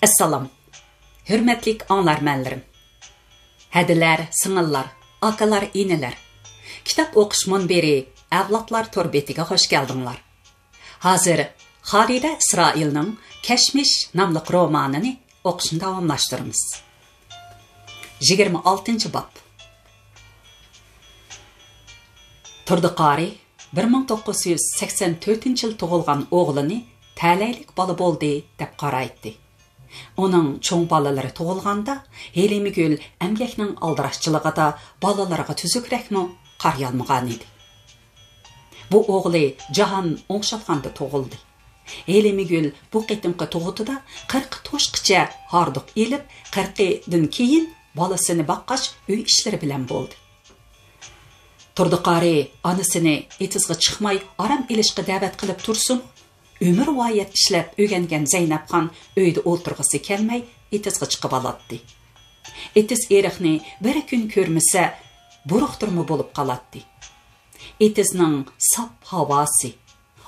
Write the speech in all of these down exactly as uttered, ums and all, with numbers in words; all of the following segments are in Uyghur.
ئەسسالام، ھۆرمەتلىك ئاڭلارمەنلىرىم. ھەدىلەر، سىڭىللار، ئاكىلار، ئىنىلەر. كىتاب ئوقۇش مۇنبىرى ئەۋلادلار تور بېتىگە خۇش كەلدىڭلار. ھازىر خالىدە ئىسرائىلنىڭ كەشمىش ناملىق رومانىنى ئوقۇشنى داۋاملاشتۇرىمىز. يىگىرمە ئالتىنچى باب. تۇردى قارى بىر مىڭ توققۇز يۈز سەكسەن تۆتىنچى يىل تۇغۇلغان ئوغلىنى تەلەيلىك بالا بولدى دەپ قارايتتى. ئۇنىڭ چوڭ بالىلىرى تۇغۇلغاندا، ھېلىمگۈل ئەمگەكنىڭ ئالدىراشچىلىقىدا بالىلىرىغا تۈزۈكرەكمۇ قارىيالمىغانىدى. بۇ ئوغلى جاھان ئوڭشالغاندا تۇغۇلدى. ھېلىمگۈل بۇ قېتىمقى تۇغۇتىدا قىرىق توشقىچە ھاردۇق ئېلىپ، قىرىقىدىن كېيىن بالىسىنى باققاچ ئۆي ئىشلىرى بىلەن بولدى. تۇردى قارى ئانىسىنى ئېتىزغا چىقماي ئارام ئېلىشقا دەۋەت قىلىپ تۇرسىمۇ، ئۆمۈرۋايەت ئىشلەپ ئۆگەنگەن زەينەپخان ئۆيدە ئولتۇرغۇسى كەلمەي ئېتىزغا چىقىۋالاتتى. ئېتىز ئېرىقنى بىر كۈن كۆرمىسە، بۇرۇقتۇرما بولۇپ قالاتتى. ئېتىزنىڭ ساپ ھاۋاسى،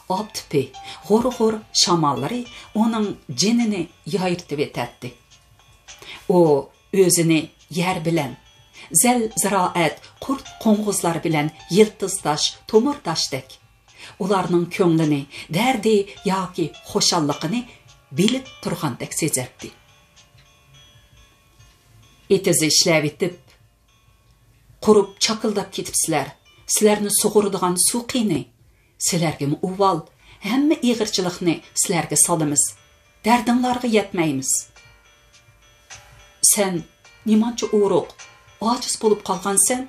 ئاپتىپى، غۇر-غۇر شاماللىرى ئۇنىڭ جېنىنى يايرىتىۋېتەتتى. ئۇ ئۆزىنى يەر بىلەن، زەل-زىرائەت، قۇرت-قوڭغۇزلار بىلەن يىلتىزداش، تومۇرداشتەك، ئۇلارنىڭ كۆڭلىنى، دەردى ياكى خۇشاللىقىنى بىلىپ تۇرغاندەك سېزەتتى. ئېتىزدا ئىشلەۋېتىپ، قۇرۇپ چاكىلداپ كېتىپسىلەر. سىلەرنى سۇغۇرىدىغان سۇ قېنى؟ سىلەرگىمۇ ئۇۋال، ھەممە ئېغىرچىلىقنى سىلەرگە سالىمىز. دەردىڭلارغا يەتمەيمىز. سەن نېمانچە ئورۇق، ئاجىز بولۇپ قالغانسەن؟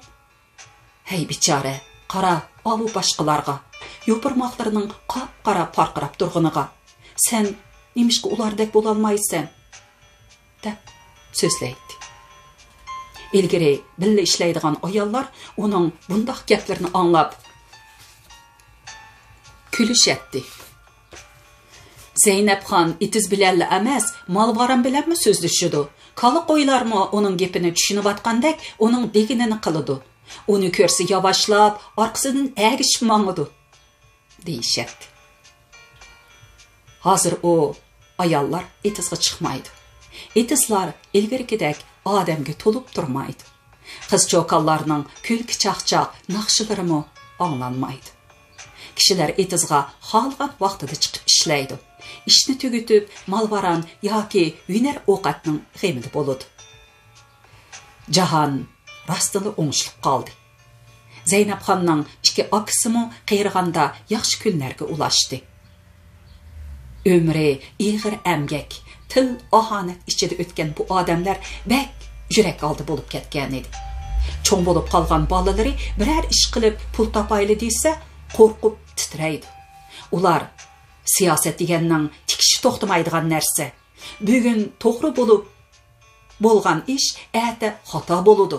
ھەي بىچارە، قارا، ئاۋۇ باشقىلارغا، يوپۇرماقلىرىنىڭ قاپقارا پارقىراپ تۇرغىنىغا. سەن نېمىشقا ئۇلاردەك بولالمايسەن؟ دەپ سۆزلەيتتى. ئىلگىرى بىللە ئىشلەيدىغان ئاياللار ئۇنىڭ بۇنداق گەپلىرىنى ئاڭلاپ كۈلۈشەتتى. زەينەپخان ئېتىز بىلەنلا ئەمەس، مال-ۋاران بىلەنمۇ سۆزلىشىدۇ. كالا-قويلارمۇ ئۇنىڭ گېپىنى چۈشىنىۋاتقاندەك ئۇنىڭ دېگىنىنى قىلىدۇ. ئۇنى كۆرسە ياۋاشلاپ ئارقىسىدىن ئەگىشىپ ماڭىدۇ، دېيىشەتتى. ھازىر ئۇ ئاياللار ئېتىزغا چىقمايدۇ. ئېتىزلار ئىلگىرىكىدەك ئادەمگە تولۇپ تۇرمايدۇ. قىز-چوكانلارنىڭ كۈلكە-چاقچاق ناخشىلىرىمۇ ئاڭلانمايدۇ. كىشىلەر ئېتىزغا خالىغان ۋاقتىدا چىقىپ ئىشلەيدۇ. ئىشنى تۈگىتىپ، مال-ۋاران ياكى ھۈنەر-ئوقەتنىڭ غېمىدە بولىدۇ. جاھان راستتىنلا ئوڭشىلىپ قالدى. زەينەپخاننىڭ ئىككى ئاكىسىمۇ قېرىغاندا ياخشى كۈنلەرگە ئۇلاشتى. ئۆمرى ئېغىر ئەمگەك، تىل-ئاھانەت ئىچىدە ئۆتكەن بۇ ئادەملەر بەك يۈرەك ئالدى بولۇپ كەتكەنىدى. چوڭ بولۇپ قالغان بالىلىرى بىرەر ئىش قىلىپ پۇل تاپايلى دېسە، قورقۇپ تىترەيدۇ. ئۇلار، سىياسەت دېگەننىڭ تىكىشى توختىمايدىغان نەرسە. بۈگۈن توغرا بولۇپ بولغان ئىش ئەتە خاتا بولىدۇ.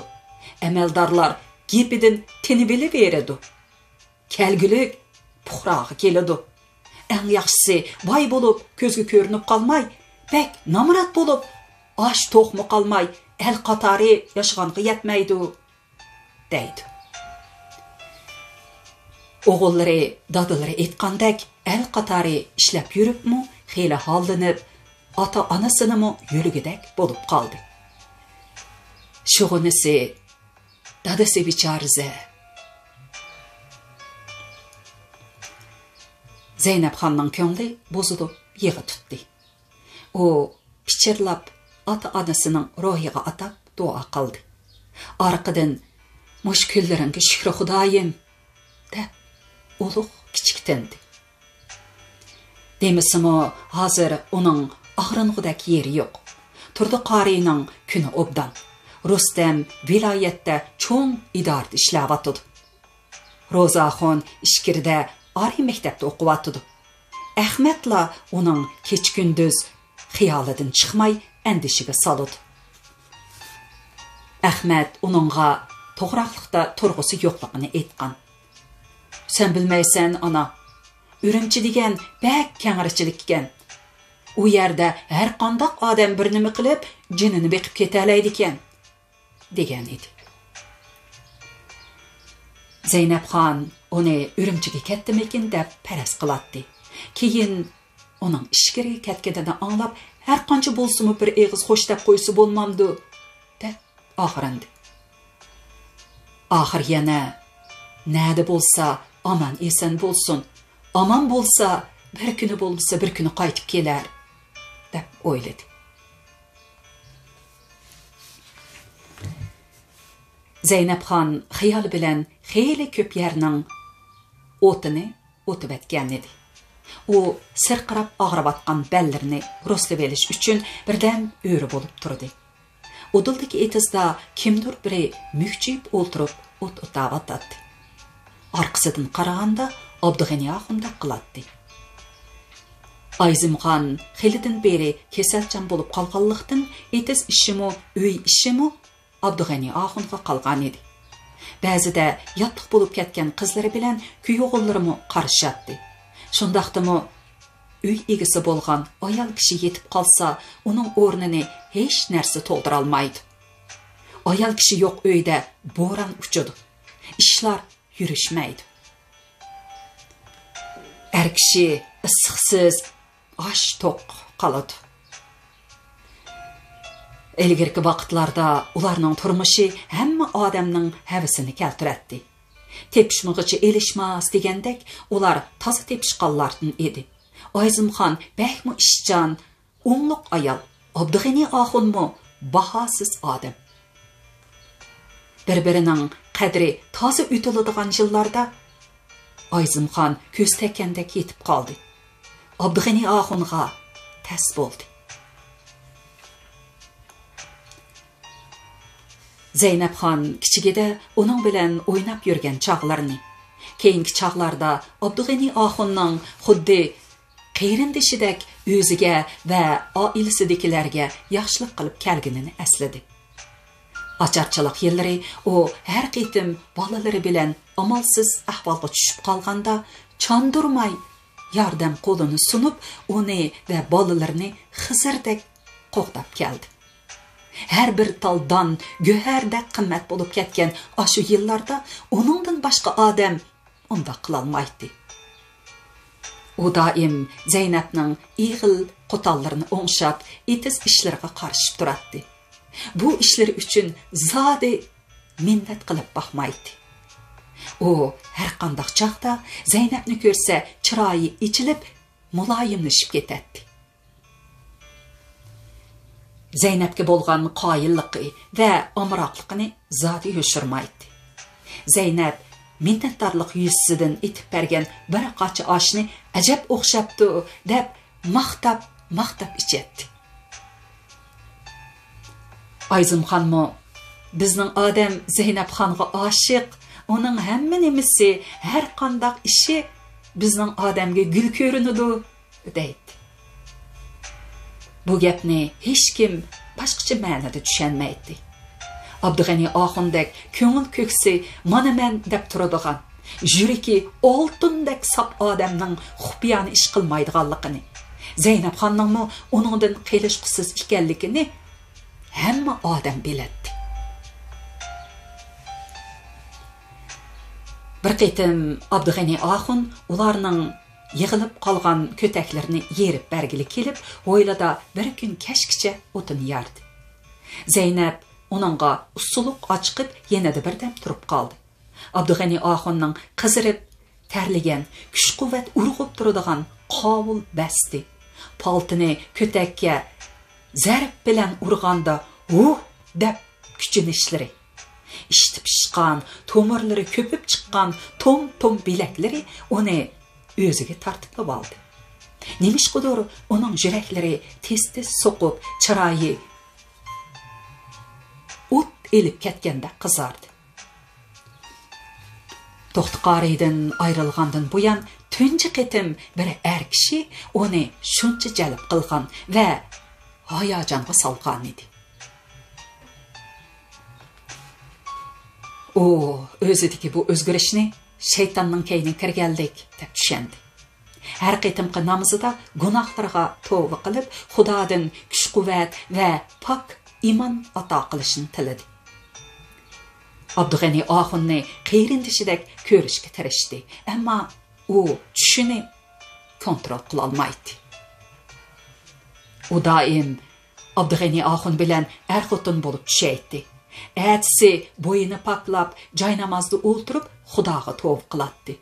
ئەمەلدارلار گېپىدىن تىنىۋېلىۋېرىدۇ. كەلگۈلۈك پۇقراغا كېلىدۇ. ئەڭ ياخشىسى، باي بولۇپ كۆزگە كۆرۈنۈپ قالماي، بەك نامرات بولۇپ، ئاش توقمۇ قالماي، ئەل قاتارى ياشىغانغا يەتمەيدۇ، دەيدۇ. ئوغۇللىرى، دادىلىرى ئېيتقاندەك، ئەل قاتارى ئىشلەپ يۈرۈپمۇ خېلى ھاللىنىپ، ئاتا-ئانىسىنىمۇ يۆلىگۈدەك بولۇپ قالدى. شۇغىنىسى، دادىسى بىچارىزە. زەينەپخاننىڭ كۆڭلى بۇزۇلۇپ يىغا تۇتتى. ئۇ پىچىرلاپ ئاتا-ئانىسىنىڭ روھىغا ئاتاپ دۇئا قىلدى. ئارقىدىن، «مۇشۇ كۈنلىرىڭگە شۈكرى خۇدايىم!» دەپ ئۇلۇغ كىچىكتەندى. دېمىسىمۇ، ھازىر ئۇنىڭ ئاغرىنغۇدەك يېرى يوق. تۇردى قارىينىڭ كۈنى ئوبدان. رۇستەم ۋىلايەتتە چوڭ ئىدارىدە ئىشلەۋاتىدۇ. روزاخۇن ئىچكىرىدە ئالىي مەكتەپتە ئوقۇۋاتىدۇ. ئەخمەتلا ئۇنىڭ كېچە-كۈندۈز خىيالىدىن چىقماي ئەندىشىگە سالىدۇ. ئەخمەت ئۇنىڭغا توغراقلىقتا تۇرغۇسى يوقلۇقىنى ئېيتقان. «سەن بىلمەيسەن، ئانا. ئۈرۈمچى دېگەن بەك كەڭرىچىلىك ئىكەن. ئۇ يەردە ھەر قانداق ئادەم بىر نېمە قىلىپ، جېنىنى بېقىپ كېتەلەيدىكەن.» دېگەن ئىدى. زەينەپخان ئۇنى ئۈرۈمچىگە كەتتىمىكىن دەپ پەرەز قىلاتتى. كېيىن ئۇنىڭ ئىچكىرىگە كەتكىنىنى ئاڭلاپ، ھەر قانچە بولسىمۇ بىر ئېغىز خوش دەپ قويسا بولمامدۇ؟ دەپ ئاغرىندى. ئاخىر يەنە، نەدە بولسا ئامان ئېسەن بولسۇن، ئامان بولسا بىر كۈنى بولمىسا بىر كۈنى قايتىپ كېلەر، دەپ ئويلىدى. زەينەپخان خىيالى بىلەن خېلى كۆپ يەرنىڭ ئوتىنى ئوتىۋەتكەنىدى. ئۇ سىرقىراپ ئاغرىۋاتقان بەللىرىنى رۇسلىۋېلىش ئۈچۈن بىردەم ئۆرە بولۇپ تۇردى. ئۇدۇلدىكى ئېتىزدا كىمدۇر بىرى مۈكچىيىپ ئولتۇرۇپ ئوت ئوتاۋاتاتتى. ئارقىسىدىن قارىغاندا ئابدۇغېنى ئاخۇندەك قىلاتتى. ئايزىمخان خېلىدىن بېرى كېسەلچان بولۇپ قالغانلىقتىن، ئېتىز ئىشىمۇ، ئۆي ئىشىمۇ ئابدۇغېنى ئاخۇنغا قالغانىدى. بەزىدە ياتلىق بولۇپ كەتكەن قىزلىرى بىلەن كۈيئوغۇللىرىمۇ قارىشاتتى. شۇنداقتىمۇ ئۆي ئىگىسى بولغان ئايال كىشى يېتىپ قالسا، ئۇنىڭ ئورنىنى ھېچ نەرسە تولدۇرالمايدۇ. ئايال كىشى يوق ئۆيدە بوران ئۇچىدۇ. ئىشلار يۈرۈشمەيدۇ. ئەر كىشى ئىسسىقسىز ئاش توق قالىدۇ. ئىلگىرىكى ۋاقىتلاردا ئۇلارنىڭ تۇرمۇشى ھەممە ئادەمنىڭ ھەۋىسىنى كەلتۈرەتتى. تېپىشمىغۇچە ئېلىشماس دېگەندەك، ئۇلار تازا تېپىشقانلاردىن ئىدى. ئايزىمخان بەكمۇ ئىشچان، ئوڭلۇق ئايال، ئابدۇغېنى ئاخۇنمۇ باھاسىز ئادەم. بىر-بىرىنىڭ قەدرى تازا ئۆتۈلىدىغان يىللاردا ئايزىمخان كۆز تەگكەندەك يېتىپ قالدى. ئابدۇغېنى ئاخۇنغا تەس بولدى. زەينەپخان كىچىكىدە ئۇنىڭ بىلەن ئويناپ يۈرگەن چاغلىرىنى، كېيىنكى چاغلاردا ئابدۇغېنى ئاخۇننىڭ خۇددى قېرىندىشىدەك ئۆزىگە ۋە ئائىلىسىدىكىلەرگە ياخشىلىق قىلىپ كەلگىنىنى ئەسلىدى. ئاچارچىلىق يىللىرى ئۇ ھەر قېتىم بالىلىرى بىلەن ئامالسىز ئەھۋالغا چۈشۈپ قالغاندا، چاندۇرماي ياردەم قولىنى سۇنۇپ، ئۇنى ۋە بالىلىرىنى خىزىردەك قوغداپ كەلدى. ھەر بىر تال دان گۆھەردەك قىممەت بولۇپ كەتكەن ئاشۇ يىللاردا ئۇنىڭدىن باشقا ئادەم ئۇنداق قىلالمايتتى. ئۇ دائىم زەينەپنىڭ ئېغىل قوتانلىرىنى ئوڭشاپ، ئېتىز ئىشلىرىغا قارىشىپ تۇراتتى. بۇ ئىشلىرى ئۈچۈن زادى مىننەت قىلىپ باقمايتتى. ئۇ ھەرقانداق چاغدا زەينەپنى كۆرسە، چىرايى ئېچىلىپ، مۇلايىملىشىپ كېتەتتى. زەينەپكە بولغان قايىللىقى ۋە ئامراقلىقىنى زادى يوشۇرمايتتى. زەينەپ مىننەتدارلىق يۈزىسىدىن ئېتىپ بەرگەن بىر قاچا ئاشنى ئەجەب ئوخشاپتۇ، دەپ ماختاپ، ماختاپ ئىچەتتى. ئايزىمخانمۇ، «بىزنىڭ ئادەم زەينەپخانغا ئاشىق، ئۇنىڭ ھەممە نېمىسى، ھەر قانداق ئىشى بىزنىڭ ئادەمگە گۈل كۆرۈنىدۇ» دەيتتى. بۇ گەپنى ھېچكىم باشقىچە مەنىدە چۈشەنمەيتتى. ئابدۇغېنى ئاخۇندەك كۆڭۈل كۆكسى مانا مەن دەپ تۇرىدىغان، يۈرىكى ئالتۇندەك ساپ ئادەمنىڭ خۇپىيانە ئىش قىلمايدىغانلىقىنى، زەينەپخاننىڭمۇ ئۇنىڭدىن قېلىشقۇسىز ئىكەنلىكىنى ھەممە ئادەم بىلەتتى. بىر قېتىم ئابدۇغېنى ئاخۇن ئۇلارنىڭ يىغىلىپ قالغان كۆتەكلىرىنى يېرىپ بەرگىلى كېلىپ، ھويلىدا بىر كۈن كەچكىچە ئوتۇن ياردى. زەينەپ ئۇنىڭغا ئۇسسۇلۇق ئاچىقىپ، يېنىدا بىردەم تۇرۇپ قالدى. ئابدۇغېنى ئاخۇننىڭ قىزىرىپ تەرلىگەن، كۈچ-قۇۋۋەت ئۇرغۇپ تۇرىدىغان قاۋۇل بەستى. پالتىنى كۆتەككە زەرب بىلەن ئۇرغاندا، «ھۇھ!» دەپ كۈچىنىشلىرى، ئىشتە پىشقان، تومۇرلىرى كۆپۈپ چىققان توم-توم بىلەكلىرى ئۇنى ئۆزىگە تارتىپلىۋالدى. نېمىشقىدۇر ئۇنىڭ يۈرەكلىرى تېز-تېز سوقۇپ، چىرايى ئوت ئېلىپ كەتكەندەك قىزاردى. توختى قارىيدىن ئايرىلغاندىن بۇيان تۇنجى قېتىم بىر ئەر كىشى ئۇنى شۇنچە جەلپ قىلغان ۋە ھاياجانغا سالغانىدى. ئۇ ئۆزىدىكى بۇ ئۆزگىرىشنى شەيتاننىڭ كەينىگە كىرگەنلىك دەپ چۈشەندى. ھەر قېتىمقى نامىزىدا گۇناھلىرىغا توۋا قىلىپ، خۇدادىن كۈچ-قۇۋۋەت ۋە پاك ئىمان ئاتا قىلىشنى تىلىدى. ئابدۇغېنى ئاخۇننى قېرىندىشىدەك كۆرۈشكە تىرىشتى، ئەمما ئۇ چۈشىنى كونترول قىلالمايتتى. ئۇ دائىم ئابدۇغېنى ئاخۇن بىلەن ئەر-خوتۇن بولۇپ چۈشەيتتى. ئەتىسى بويىنى پاكلاپ، جاينامازدا ئولتۇرۇپ، خۇداغا توۋا قىلاتتى.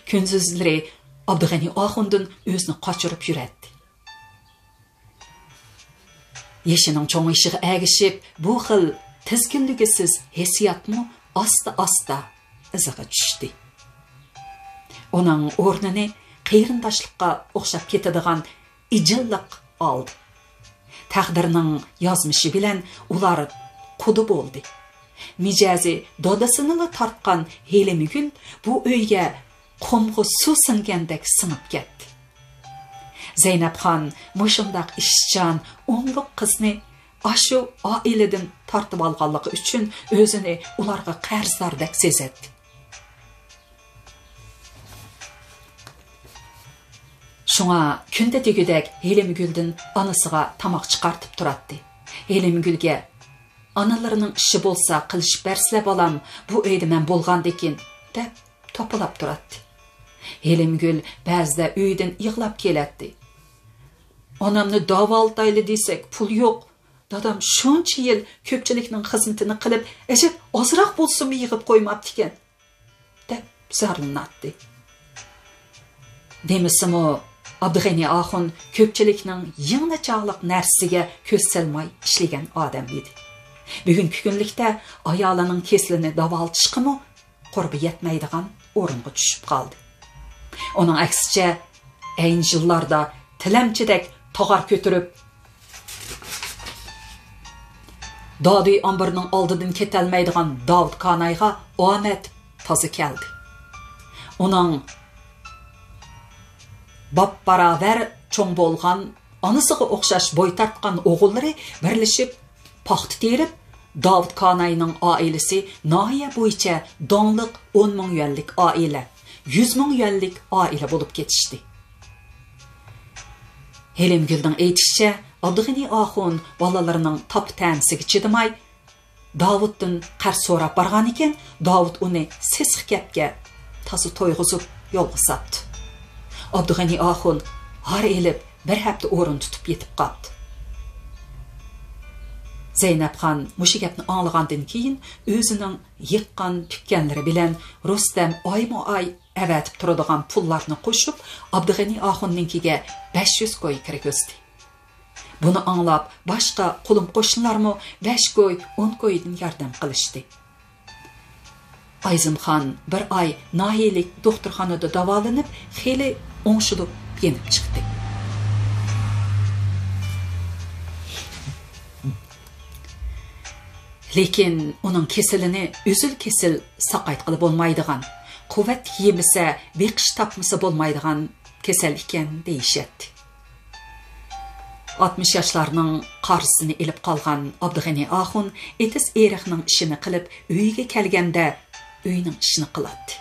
كۈندۈزلىرى ئابدۇغېنى ئاخۇندىن ئۆزىنى قاچۇرۇپ يۈرەتتى. يېشىنىڭ چوڭىيىشىغا ئەگىشىپ، بۇ خىل تىزگىنلىگۈسىز ھېسسىياتمۇ ئاستا-ئاستا ئىزىغا چۈشتى. ئۇنىڭ ئورنىنى قېرىنداشلىققا ئوخشاپ كېتىدىغان ئىجىللىق ئالدى. تەقدىرنىڭ يازمىشى بىلەن ئۇلار قۇدا بولدى. مىجەزى دادىسىنىلا تارتقان ھېلىمگۈل بۇ ئۆيگە قۇمغا سۇ سىڭگەندەك سىڭىپ كەتتى. زەينەپخان مۇشۇنداق ئىشچان، ئوڭلۇق قىزنى ئاشۇ ئائىلىدىن تارتىۋالغانلىقى ئۈچۈن ئۆزىنى ئۇلارغا قەرزداردەك سېزەتتى. شۇڭا كۈندە دېگۈدەك ھېلىمگۈلدىن ئانىسىغا تاماق چىقارتىپ تۇراتتى. ھېلىمگۈلگە «ئانىلىرىنىڭ ئىشى بولسا قىلىشىپ بەرسىلە، بالام، بۇ ئۆيدە مەن بولغاندىكىن» دەپ توپىلاپ تۇراتتى. ھېلىمگۈل بەزىدە ئۆيدىن يىغلاپ كېلەتتى. «ئانامنى داۋالىتايلى دېسەك، پۇل يوق. دادام شۇنچە يىل كۆپچىلىكنىڭ خىزمىتىنى قىلىپ، ئەجەب ئازراق بولسىمۇ يىغىپ قويماپتىكەن» دەپ زارلىناتتى. دېمىسىمۇ، ئابدۇغېنى ئاخۇن كۆپچىلىكنىڭ يىڭنە چاغلىق نەرسىسىگە كۆز سالماي ئىشلىگەن ئادەم ئىدى. بۈگۈنكى كۈنلۈكتە ئايالىنىڭ كېسىلىنى داۋالىتىشقىمۇ قۇربى يەتمەيدىغان ئورۇنغا چۈشۈپ قالدى. ئۇنىڭ ئەكسىچە، ئەينى يىللاردا تىلەمچىدەك تاغار كۆتۈرۈپ، دادۈي ئامبىرىنىڭ ئالدىدىن كېتەلمەيدىغان داۋۇت كانايغا ئامەت تازا كەلدى. ئۇنىڭ باپباراۋەر چوڭ بولغان، ئانىسىغا ئوخشاش بوي تارتقان ئوغۇللىرى بىرلىشىپ پاختا تېرىپ، داۋۇت كاناينىڭ ئائىلىسى ناھىيە بويىچە داڭلىق ئون مىڭ يۈەنلىك ئائىلە، يۈز مىڭ يۈەنلىك ئائىلە بولۇپ كېتىشتى. ھېلىمگۈلنىڭ ئېيتىشىچە، ئابدۇغېنى ئاخۇن بالىلىرىنىڭ تاپا-تەنىسىگە چىدىماي، داۋۇتتىن قەرز سوراپ بارغانىكەن، داۋۇت ئۇنى سېسىق گەپكە تازا تويغۇزۇپ يولغا ساپتۇ. ئابدۇغېنى ئاخۇن ھار ئېلىپ، بىر ھەپتە ئورۇن تۇتۇپ يېتىپ قاپتۇ. زەينەپخان مۇشۇ گەپنى ئاڭلىغاندىن كېيىن، ئۆزىنىڭ يىغقان تۈگكەنلىرى بىلەن رۇستەم ئايمۇ ئاي ئەۋەتىپ تۇرىدىغان پۇللارنى قوشۇپ، ئابدۇغېنى ئاخۇننىڭكىگە بەش يۈز كوي كىرگۈزدى. بۇنى ئاڭلاپ، باشقا قولۇم-قوشنىلارمۇ بەش كوي، ئون كويدىن ياردەم قىلىشتى. ئايزىمخان بىر ئاي ناھىيەلىك دوختۇرخانىدا داۋالىنىپ، خېلى ئوڭشىلىپ يېنىپ چىقتى. لېكىن ئۇنىڭ كېسىلىنى ئۈزۈل-كېسىل ساقايتقىلى بولمايدىغان، قۇۋۋەتلىك يېمىسە بېقىش تاپمىسا بولمايدىغان كېسەل ئىكەن دېيىشەتتى. ئاتمىش ياشلارنىڭ قارىسىنى ئېلىپ قالغان ئابدۇغېنى ئاخۇن ئېتىز-ئېرىقنىڭ ئىشىنى قىلىپ، ئۆيىگە كەلگەندە ئۆينىڭ ئىشىنى قىلاتتى.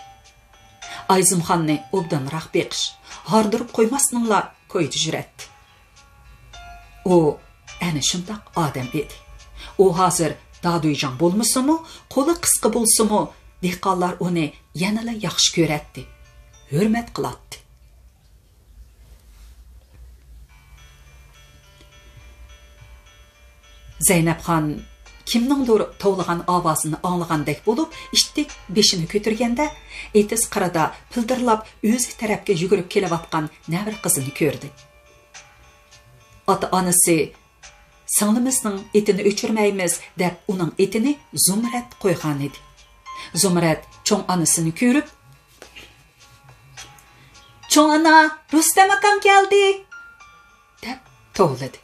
ئايزىمخاننى ئوبدانراق بېقىش، ھاردۇرۇپ قويماستىنلا كويدا يۈرەتتى. ئۇ ئەنە شۇنداق ئادەم ئىدى. ئۇ ھازىر دادۈيجاڭ بولمىسىمۇ، قولى قىسقا بولسىمۇ، دېھقانلار ئۇنى يەنىلا ياخشى كۆرەتتى، ھۆرمەت قىلاتتى. زەينەپخان كىمنىڭدۇر توۋلىغان ئاۋازىنى ئاڭلىغاندەك بولۇپ، ئىتتىك بېشىنى كۆتۈرگەندە، ئېتىز قىرىدا پىلدىرلاپ ئۆزى تەرەپكە يۈگۈرۈپ كېلىۋاتقان نەۋرە قىزىنى كۆردى. ئاتا-ئانىسى «سىڭلىمىزنىڭ ئېتىنى ئۆچۈرمەيمىز» دەپ، ئۇنىڭ ئېتىنى زۇمرەت قويغانىدى. زۇمرەت چوڭ ئانىسىنى كۆرۈپ، «چوڭ ئانا، رۇستەم ئاكام كەلدى!» دەپ توۋلىدى.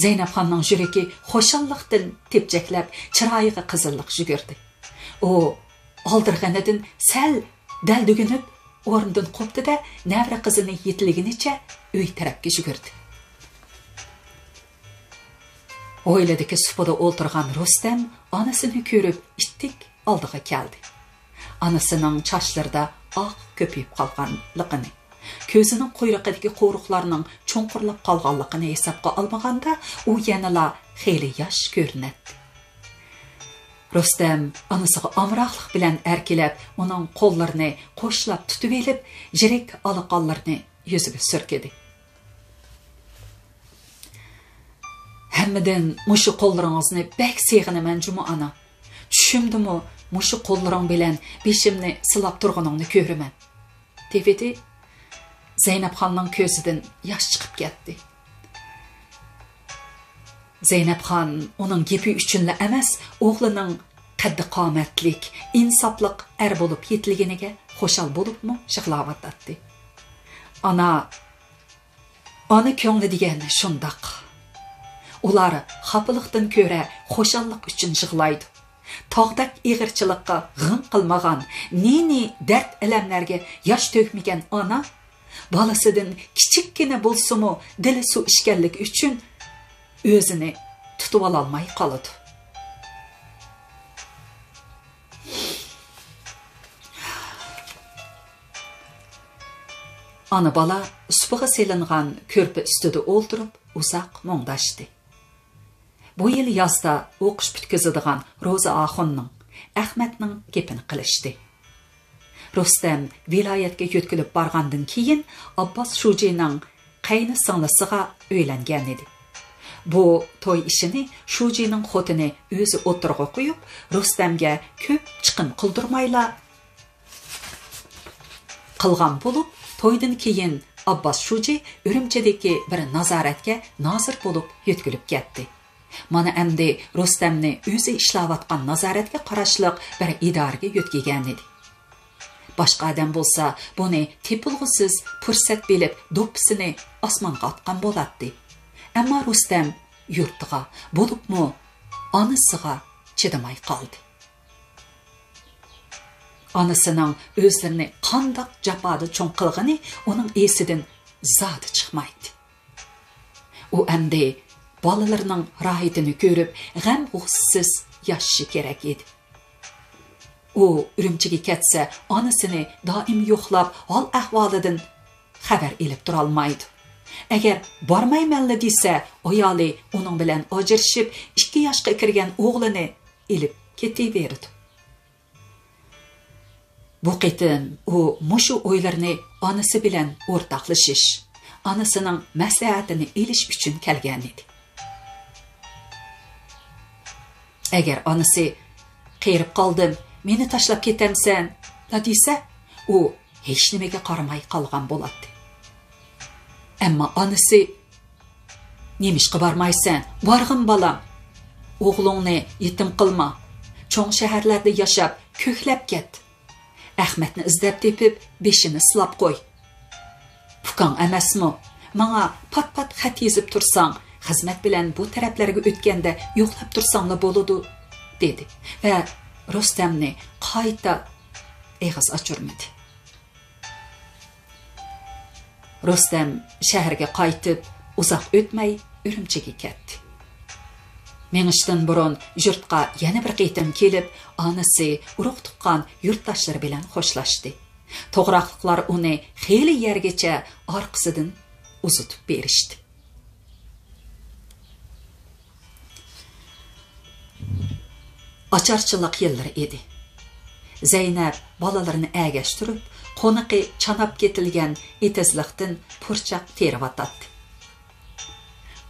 زەينەپخاننىڭ يۈرىكى خۇشاللىقتىن تېپچەكلەپ، چىرايىغا قىزىللىق يۈگۈردى. ئۇ ئالدىرىغىنىدىن سەل دەلدۈگۈنۈپ، ئورنىدىن قوپتى-دە، نەۋرە قىزىنى يېتىلىگىنىچە ئۆي تەرەپكە يۈگۈردى. ھويلىدىكى سۇپىدا ئولتۇرغان رۇستەم ئانىسىنى كۆرۈپ، ئىتتىك ئالدىغا كەلدى. ئانىسىنىڭ چاچلىرىدا ئاق كۆپىيىپ قالغانلىقىنى، كۆزىنىڭ قۇيرۇقىدىكى قورۇقلارنىڭ چوڭقۇرلاپ قالغانلىقىنى ھېسابقا ئالمىغاندا، ئۇ يەنىلا خېلى ياش كۆرۈنەتتى. رۇستەم ئانىسىغا ئامراقلىق بىلەن ئەركىلەپ، ئۇنىڭ قوللىرىنى قوشلاپ تۇتۇۋېلىپ، يىرىك ئالىقانلىرىنى يۈزىگە سۈركىدى. ھەممىدىن مۇشۇ قوللىرىڭىزنى بەك سېغىنىمەن جۇمۇ ئانا. چۈشۈمدىمۇ مۇشۇ قوللىرىڭ بىلەن بېشىمنى سىلاپ تۇرغىنىڭنى كۆرىمەن، دېۋىدى. زەينەپخاننىڭ كۆزىدىن ياش چىقىپ كەتتى. زەينەپخان ئۇنىڭ گېپى ئۈچۈنلا ئەمەس، ئوغلىنىڭ قەددى-قامەتلىك، ئىنساپلىق ئەر بولۇپ يېتىلگىنىگە خۇشال بولۇپمۇ يىغلاۋاتاتتى. ئانا، ئانا كۆڭلى دېگەن شۇنداق. ئۇلار خاپىلىقتىن كۆرە خۇشاللىق ئۈچۈن يىغلايدۇ. تاغدەك ئېغىرچىلىققا غىڭ قىلمىغان، نى-نى دەرد-ئەلەملەرگە ياش تۆكمىگەن ئانا، بالىسىدىن كىچىككىنە بولسىمۇ دىلى سۇ ئىچكەنلىكى ئۈچۈن ئۆزىنى تۇتۇۋالالماي قالىدۇ. ئانا-بالا سۇپىغا سېلىنغان كۆرپە ئۈستىدە ئولتۇرۇپ ئۇزاق مۇڭداشتى. بۇ يىل يازدا ئوقۇش پۈتكۈزىدىغان روزا ئاخۇننىڭ، ئەخمەتنىڭ گېپىنى قىلىشتى. رۇستەم ۋىلايەتكە يۆتكىلىپ بارغاندىن كېيىن، ئابباس شۇجىنىڭ قەينى سىڭلىسىغا ئۆيلەنگەنىدى. بۇ توي ئىشىنى شۇجىنىڭ خوتۇنى ئۆزى ئوتتۇرىغا قويۇپ، رۇستەمگە كۆپ چىقىم قىلدۇرمايلا قىلغان بولۇپ، تويدىن كېيىن ئابباس شۇجى ئۈرۈمچىدىكى بىر نازارەتكە نازىر بولۇپ يۆتكىلىپ كەتتى. مانا ئەمدى رۇستەمنى ئۆزى ئىشلەۋاتقان نازارەتكە قاراشلىق بىر ئىدارىگە يۆتكىگەنىدى. باشقا ئادەم بولسا بۇنى تېپىلغۇسىز پۇرسەت بىلىپ دوپپىسىنى ئاسمانغا ئاتقان بولاتتى. ئەمما رۇستەم يۇرتىغا، بولۇپمۇ ئانىسىغا چىدىماي قالدى. ئانىسىنىڭ ئۆزلىرىنى قانداق جاپادا چوڭ قىلغىنى ئۇنىڭ ئېسىدىن زادى چىقمايتتى. ئۇ ئەمدى بالىلىرىنىڭ راھىتىنى كۆرۈپ، غەم-غۇسسىسىز ياشىشى كېرەك ئىدى. ئۇ ئۈرۈمچىگە كەتسە، ئانىسىنى دائىم يوقلاپ، ھال-ئەھۋالىدىن خەۋەر ئېلىپ تۇرالمايدۇ. ئەگەر بارمايمەنلا دېسە، ئايالى ئۇنىڭ بىلەن ئاجرىشىپ، ئىككى ياشقا كىرگەن ئوغلىنى ئېلىپ كېتىۋېرىدۇ. بۇ قېتىم ئۇ مۇشۇ ئويلىرىنى ئانىسى بىلەن ئورتاقلىشىش، ئانىسىنىڭ مەسلىھەتىنى ئېلىش ئۈچۈن كەلگەنىدى. ئەگەر ئانىسى «قېرىپ قالدىم، مېنى تاشلاپ كېتەمسەن؟» دېسە، ئۇ ھېچنېمىگە قارىماي قالغان بولاتتى. ئەمما ئانىسى «نېمىشقا بارمايسەن؟ بارغىن، بالام. ئوغلۇڭنى يېتىم قىلما. چوڭ شەھەرلەردە ياشاپ، كۆكلەپ كەت. ئەخمەتنى ئىزدەپ تېپىپ، بېشىنى سىلاپ قوي. ئۇكاڭ ئەمەسمۇ؟ ماڭا پات-پات خەت يېزىپ تۇرساڭ، خىزمەت بىلەن بۇ تەرەپلەرگە ئۆتكەندە يوقلاپ تۇرساڭلا بولىدۇ» دېدى ۋە رۇستەمنى قايتا ئېغىز ئاچۇرمىدى. رۇستەم شەھەرگە قايتىپ، ئۇزاق ئۆتمەي ئۈرۈمچىگە كەتتى. مېڭىشتىن بۇرۇن يۇرتقا يەنە بىر قېتىم كېلىپ، ئانىسى، ئۇرۇق-تۇغقان، يۇرتداشلىرى بىلەن خوشلاشتى. توغراقلىقلار ئۇنى خېلى يەرگىچە ئارقىسىدىن ئۇزىتىپ بېرىشتى. ئاچارچىلىق يىللىرى ئىدى. زەينەپ بالىلىرىنى ئەگەشتۈرۈپ، قونىقى چاناپ كېتىلگەن ئېتىزلىقتىن پۇرچاق تېرىۋاتاتتى.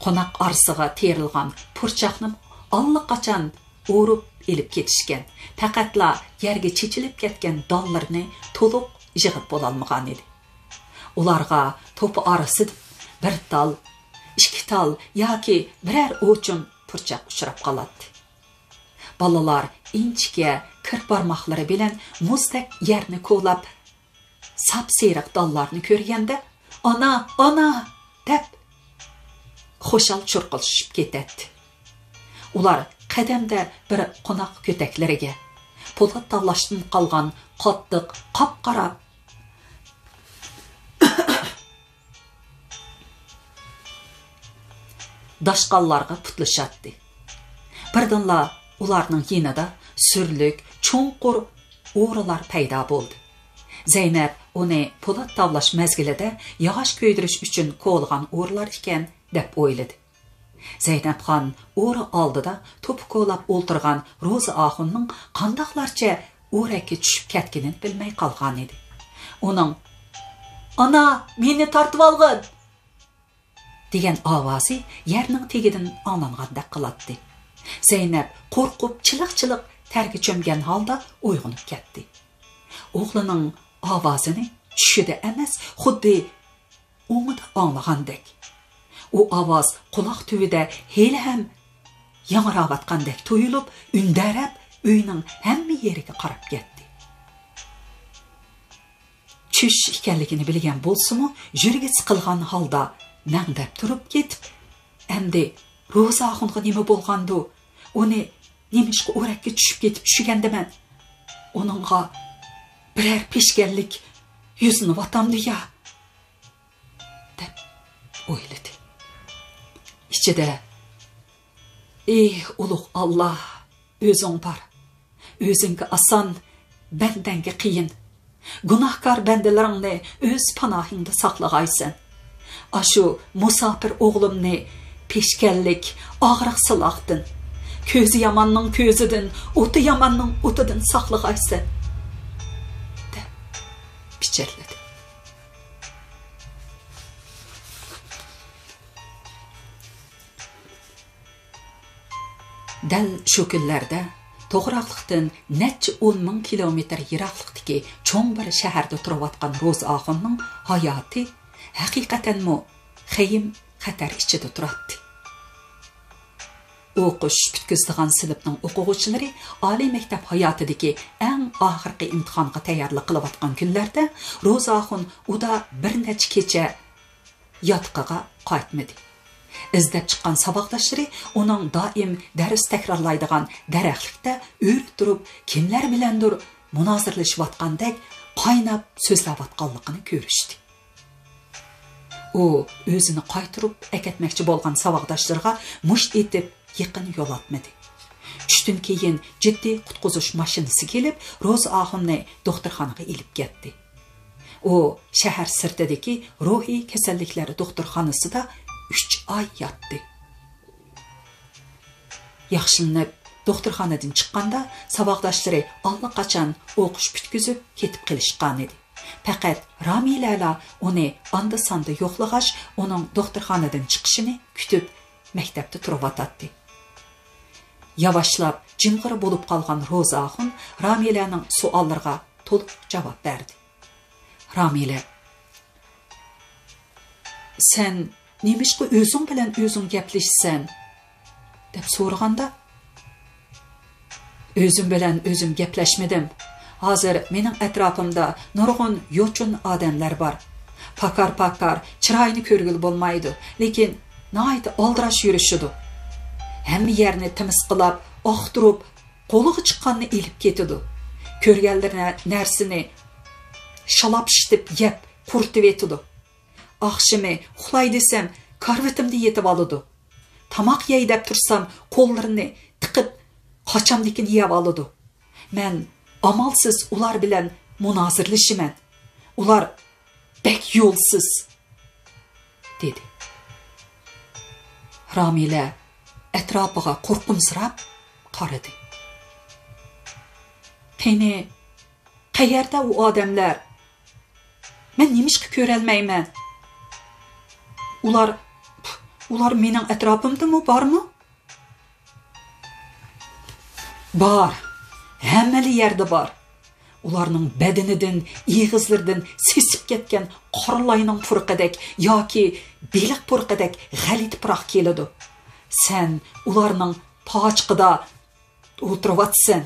قوناق ئارىسىغا تېرىلغان پۇرچاقنى ئاللىقاچان ئورۇپ ئېلىپ كېتىشكەن، پەقەتلا يەرگە چېچىلىپ كەتكەن دانلىرىنى تولۇق يىغىپ بولالمىغانىدى. ئۇلارغا توپا ئارىسىدا بىر تال، ئىككى تال ياكى بىرەر ئوچۇم پۇرچاق ئۇچراپ قالاتتى. بالىلار ئىنچىكە كىر بارماقلىرى بىلەن مۇزدەك يەرنى كولاپ، ساپسېرىق دانلارنى كۆرگەندە، «ئانا، ئانا!» دەپ، خۇشال چۇرقۇلىشىپ كېتەتتى. ئۇلار قەدەمدە بىر قوناق كۆتەكلىرىگە، پولات تاۋلاشتىن قالغان قاتتىق، قاپقارا داشقاللارغا پۇتلىشاتتى. بىردىنلا ئۇلارنىڭ يېنىدا سۈرلۈك، چوڭقۇر ئورىلار پەيدا بولدى. زەينەپ ئۇنى پولات تاۋلاش مەزگىلىدە ياغاچ كۆيدۈرۈش ئۈچۈن كولىغان ئورىلار ئىكەن، دەپ ئويلىدى. زەينەپخان ئورا ئالدىدا توپا كولاپ ئولتۇرغان روزى ئاخۇننىڭ قانداقلارچە ئورەككە چۈشۈپ كەتكىنىنى بىلمەي قالغانىدى. ئۇنىڭ «ئانا، مېنى تارتىۋالغىن!» دېگەن ئاۋازى يەرنىڭ تېگىدىن ئاڭلانغاندەك قىلاتتى. زەينەپ قورقۇپ چىلىق-چىلىق تەرگە چۆمگەن ھالدا ئويغىنىپ كەتتى. ئوغلىنىڭ ئاۋازىنى چۈشىدە ئەمەس، خۇددى ئوڭىدا ئاڭلىغاندەك. ئۇ ئاۋاز قۇلاق تۈۋىدە ھېلىھەم ياڭراۋاتقاندەك تۇيۇلۇپ، ئۈندەرەپ ئۆينىڭ ھەممە يېرىگە قاراپ كەتتى. چۈش ئىكەنلىكىنى بىلگەن بولسىمۇ، يۈرىكى سىقىلغان ھالدا مەڭدەپ تۇرۇپ كېتىپ، ئەمدى روزا ئاخۇنغا نېمە بولغاندۇ؟ ئۇنى نېمىشقا ئورەككە چۈشۈپ كېتىپ چۈشىگەندىمەن؟ ئۇنىڭغا بىرەر پېشكەللىك يۈزلىنىۋاتامدۇ يا؟ دەپ ئويلىدى. ئىچىدە، ئى ئۇلۇغ ئاللا، ئۆزۈڭ بار. ئۆزۈڭگە ئاسان، بەندەڭگە قىيىن. گۇناھكار بەندىلىرىڭنى ئۆز پاناھىڭدا ساقلىغايسەن. ئاشۇ مۇساپىر ئوغلۇمنى پېشكەللىك، ئاغرىق-سىلاقتىن، كۆزى ياماننىڭ كۆزىدىن، ئوتى ياماننىڭ ئوتىدىن ساقلىغايسەن، دەپ پىچىرلىدى. دەل شۇ كۈنلەردە توغراقلىقتىن نەچچە ئون مىڭ كىلومېتىر يىراقلىقتىكى چوڭ بىر شەھەردە تۇرۇۋاتقان روزا ئاخۇننىڭ ھاياتى ھەقىقەتەنمۇ خېيىم خەتەر ئىچىدە تۇراتتى. ئوقۇش پۈتكۈزىدىغان سىنىپنىڭ ئوقۇغۇچىلىرى ئالىي مەكتەپ ھاياتىدىكى ئەڭ ئاخىرقى ئىمتىھانغا تەييارلىق قىلىۋاتقان كۈنلەردە روزا ئاخۇن ئۇدا بىر نەچچە كېچە ياتىقىغا قايتمىدى. ئىزدەپ چىققان ساۋاقداشلىرى ئۇنىڭ دائىم دەرس تەكرارلايدىغان دەرەخلىكتە ئۆرە تۇرۇپ، كىملەر بىلەندۇر مۇنازىرىلىشىۋاتقاندەك قايناپ سۆزلەۋاتقانلىقىنى كۆرۈشتى. ئۇ ئۆزىنى قايتۇرۇپ ئەكەتمەكچى بولغان ساۋاقداشلىرىغا مۇشت ئېتىپ يېقىن يولاتمىدى. چۈشتىن كېيىن جىددىي قۇتقۇزۇش ماشىنىسى كېلىپ، روزا ئاخۇننى دوختۇرخانىغا ئېلىپ كەتتى. ئۇ شەھەر سىرتىدىكى روھىي كېسەللىكلەر دوختۇرخانىسىدا ئۈچ ئاي ياتتى. ياخشىلىنىپ، دوختۇرخانىدىن چىققاندا، ساۋاقداشلىرى ئاللىقاچان ئوقۇش پۈتكۈزۈپ كېتىپ قېلىشقانىدى. پەقەت رامىلەلا ئۇنى ئاندا-ساندا يوقلىغاچ، ئۇنىڭ دوختۇرخانىدىن چىقىشىنى كۈتۈپ، مەكتەپتە تۇرۇۋاتاتتى. ياۋاشلاپ جىمغىرا بولۇپ قالغان روزا ئاخۇن رامىلەنىڭ سوئاللىرىغا تولۇق جاۋاب بەردى. رامىلە، سەن نېمىشقا ئۆزۈڭ بىلەن ئۆزۈڭ گەپلىشىسەن؟ دەپ سورىغاندا، ئۆزۈم بىلەن ئۆزۈم گەپلەشمىدىم. ھازىر مېنىڭ ئەتراپىمدا نۇرغۇن يوچۇن ئادەملەر بار. پاكار-پاكار، چىرايىنى كۆرگىلى بولمايدۇ، لېكىن ناھايىتى ئالدىراش يۈرۈشىدۇ. ھەممە يەرنى تىمىسقىلاپ، ئاختۇرۇپ، قولىغا چىققاننى ئېلىپ كېتىدۇ. كۆرگەنلىرى نەرسىنى شالاپشىتىپ يەپ قۇرۇتۇۋېتىدۇ. ئاخشىمى ئۇخلاي دېسەم، كارىۋىتىمدا يېتىۋالىدۇ. تاماق يەي دەپ تۇرسام، قوللىرىنى تىقىپ، قاچامدىكىنى يەۋالىدۇ. مەن ئامالسىز ئۇلار بىلەن مۇنازىرىلىشىمەن. ئۇلار بەك يولسىز، دېدى. رامىلە ئەتراپىغا قورقۇمسىراپ قارىدى. قېنى، قەيەردە ئۇ ئادەملەر؟ مەن نېمىشقا كۆرەلمەيمەن؟ ئۇلار، ئۇلار مېنىڭ ئەتراپىمدىمۇ بارمۇ؟ بار، ھەممىلا يەردە بار. ئۇلارنىڭ بەدىنىدىن، ئېغىزلىرىدىن سېسىپ كەتكەن قارا لاينىڭ پۇرىقىدەك ياكى بېلىق پۇرىقىدەك غەلىتە پۇراق كېلىدۇ. سەن ئۇلارنىڭ پاچىقىدا ئولتۇرۇۋاتىسەن.